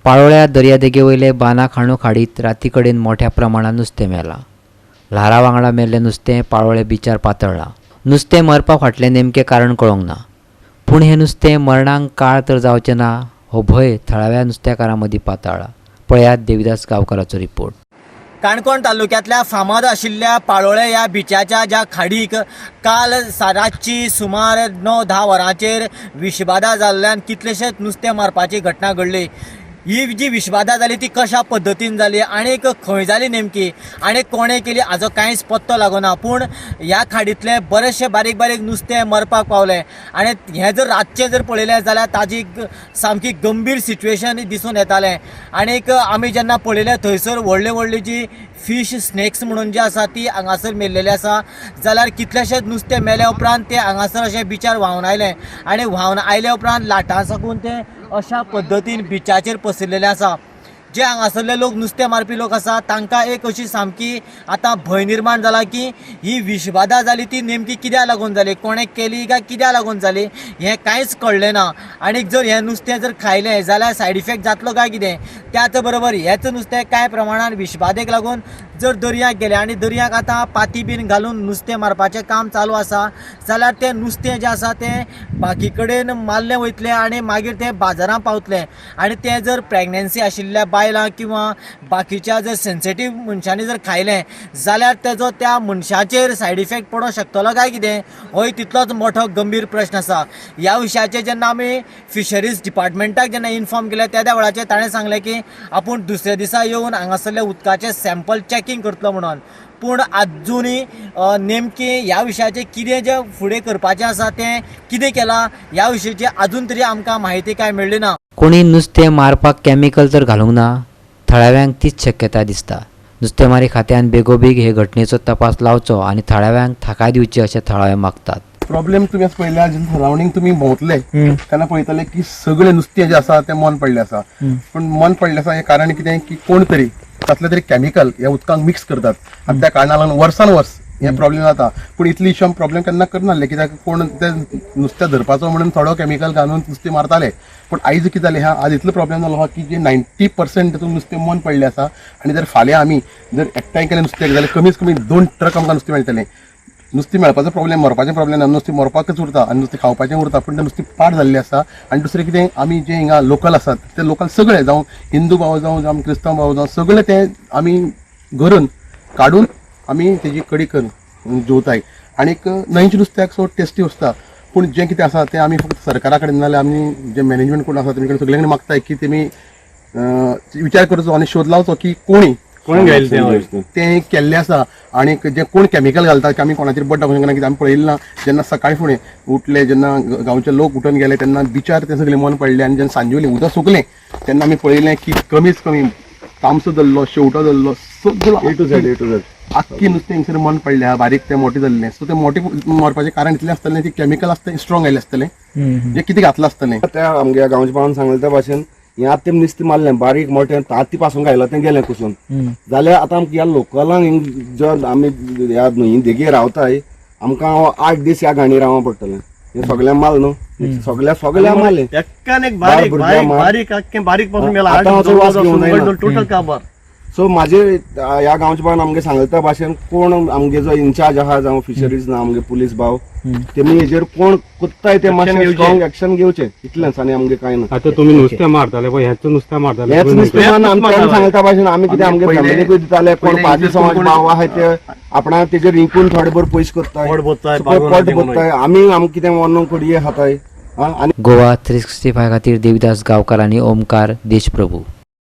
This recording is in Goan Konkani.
पाळोळ्या दर्यादेगे वयले बाना खाणू खाडीत राती कडेन मोठ्या प्रमाणात नुस्तें मेलां. ल्हारां वांगडा मेल्लें नुस्तें पाळोळें बिचार पातळ्ळां. नुस्तें मरपा फाटलें नेमकें कारण कळोंक ना. पूण हें नुस्तें मरणाक काळ तर जावचें ना हो भंय थळाव्या नुस्तेकारां मदीं पातळ्ळा. पळयात देविदास गांवकाराचो रिपोर्ट. काणकोण तालुक्यांतल्या फामाद आशिल्ल्या पाळोळें ह्या बिचाच्या ज्या खाडीक काल रातची सुमार 9-10 वरांचेर विशबाधा जाल्ल्यान कितलेशेच नुस्तें मारपाची घटना घडली. ही जी विशबाधा जाली ती कशा पद्दतीन जाली आनी खंय जाली नेमकी आनी कोणें केली हाजो कांयच पत्तो लागना. पूण ह्या खाडींतलें बरेचशें बारीक बारीक नुस्तें मरपाक पावलें आनी हें जर रातचें जर पळयलें जाल्यार ताजी सामकी गंभीर सिट्युएशन दिसून येतालें. आनीक आमी जेन्ना पळयलें थंयसर व्हडली व्हडली जी फिश स्नेक्स म्हणून जी आसा ती हांगासर मेल्लेली आसा. जाल्यार कितलेशेच नुस्तें मेल्या उपरांत ते हांगासर अशें बिचार व्हांवन आयलें आनी व्हांवन आयल्या उपरांत लाटां साकून ते अशा पद्दतीन बिचाचेर पसरिल्लें आसा. जे हांगासरले लोक नुस्तें मारपी लोक आसा तांकां एक अशी सामकी आतां भंय निर्माण जाला की ही विशबाधा जाली ती नेमकी कित्याक लागून जाली, कोणें केली काय कित्याक लागून जाली हें कांयच कळ्ळें ना. आनी जर हें नुस्तें जर खायलें जाल्यार सायड इफेक्ट जातलो काय कितें, त्याच बरोबर हेंच नुस्तें कांय प्रमाणान विशबाधेक लागून जर दर्याक गेलें आनी दर्याक आतां पाती बीन घालून नुस्तें मारपाचें काम चालू आसा जाल्यार तें नुस्तें जें आसा तें बाकी कडेन मारलें वयतलें आनी मागीर तें बाजारांत पावतलें आनी तें जर प्रेगनेन्सी आशिल्ल्या बायलांक किंवा बाकीच्या जर सेन्सिटीव मनशांनी जर खायलें जाल्यार तेजो त्या मनशाचेर सायड इफेक्ट पडोंक शकतलो काय कितें होय तितलोच मोठो गंभीर प्रश्न आसा. ह्या विशयाचेर जेन्ना आमी फिशरीज डिपार्टमेंटाक जेन्ना इन्फॉर्म केलें त्या वेळाचेर ताणें सांगलें की आपूण दुसऱ्या दिसा येवन हांगासरल्या उदकाचें सॅम्पल चॅकींग करतलो म्हणून. पूण आजुनूय नेमकें ह्या विशयाचेर कितें जें फुडें करपाचें आसा तें कितें केलां ह्या विशयाची आजून तरी आमकां म्हायती कांय मेळ्ळी ना. कोणी नुस्तें मारपाक केमिकल तर घालूंक ना, थळाव्यांक तीच शक्यताय दिसता. नुस्तेमारी खात्यान बेगोबेग हे घटनेचो तपास लावचो आनी थळाव्यांक थाकाय दिवची अशें थळावे मागतात. प्रॉब्लेम तुमी आतां पळयल्या जेन्ना सरावंडींग तुमी भोंवतले तेन्ना पळयतले की सगळे नुस्तें जें आसा तें मन पडलें आसा. पूण मन पडलें आसा हें कारण कितें की कोण तरी कसलें तरी केमिकल ह्या उदकांत मिक्स करतात आनी त्या कारणाक लागून वर्सान वर्स हें प्रॉब्लेम जाता. पूण इतली इश्यू आमी प्रॉब्लेम केन्ना करनासले कित्याक कोण ते नुस्तें धरपाचो म्हणून थोडो केमिकल घालून नुस्तें मारताले. पूण आयज कितें जालें आहा, आज इतलो प्रॉब्लेम जालो आहा की जे 90% तातूंत नुस्तें मन पडलें आसा आनी जर फाल्यां आमी जर एकठांय केलें नुस्तें जाल्यार कमीत कमी 2 ट्रक आमकां नुस्तें मेळटलें. नुस्तें मेळपाचो प्रॉब्लेम, मरपाचें प्रॉब्लेम ना, नुस्तें मरपाकच उरता आनी नुस्तें खावपाचें उरता, पूण तें नुस्तें पाड जाल्लें आसा. आनी दुसरें कितें, आमी जे हिंगा लोकल आसात ते लोकल सगळे जावं हिंदू भाव जावं जावं क्रिस्तांव भाव जावं सगळे ते आमी घरून काडून आमी तेजी कडी करून जेवताय. आनीक न्हंयच्या नुस्त्याक सो टेस्टी आसता. पूण जें कितें आसा तें आमी फक्त सरकारा कडेन नाजाल्यार आमी जे मॅनेजमेंट कोण आसा तेमी कडेन सगळे कडेन मागताय की तेमी विचार करचो आनी शोध लावचो की कोणी कोण घायलें तें केल्लें आसा आनी जें कोण केमिकल घालता की आमी कोणाचेर बोट दाखोवंक शकना कित्याक आमी पळयलें ना. जेन्ना सकाळी फुडें उठले जेन्ना गांवचे लोक उठून गेले तेन्ना बिचार ते सगळे मन पडले आनी जेन्ना सांजे वयलें उदक सुकलें तेन्ना आमी पळयलें की कमीच कमी तामसो धरलो, शेवटो धरलो, सगळो A to Z, A to Z आख्खी नुस्तें हिंगसर मन पडलें आहा, बारीक तें मोटें जाल्लें. सो तें मोटें मरपाचें कारण इतलें आसतलें की केमिकल आसतलें, स्ट्रॉंग आयलें आसतलें, जें कितें घातलां आसतलें. त्या आमगे गांवच्या भावान सांगलें त्या भाशेन हें आतां तेमी नुस्तें मारलें बारीक मोटें तांती पासून घायलां तें गेलें कुसून. जाल्यार आतां आमकां ह्या लोकलांक जो आमी ह्या न्हंये देगेर रावताय आमकां 8 दीस ह्या घाणी रावंक पडटलें. हें सगळें माल न्हू, सगळ्या सगळ्या माल एकान एक बारीक बारीक बारीक आख्खें बारीक पासून मेला. आतां हाचो वास घेवन जायना. टोटल काबार. सो म्हाजे ह्या गांवच्या भावान आमगे सांगले त्या भाशेन कोण आमगे जो इन्चार्ज आहा जावं फिशरीज ना आमगे पुलीस भाव तेमी हेजेर कोण कोत्ताय ते मातशें स्ट्रॉंग एक्शन घेवचें इतलेंच आनी आमगे कांय ना. आतां तुमी नुस्तें मारताले पळय, हेंच नुस्तें मारताले, हेंच नुस्तें मारून आमकां सांगले त्या भाशेन आमी कितें आमगे फॅमिलीकूय दिताले, कोण पादी समाज भाव आहाय ते आपणा तेजेर रिंकून थोडे भर पयशे करताय, पोट भरताय, पोट भरताय, आमी आमकां कितें व्हरून कडये खाताय. आनी गोवा 365 खातीर देविदास गांवकार आनी ओमकार देशप्रभू.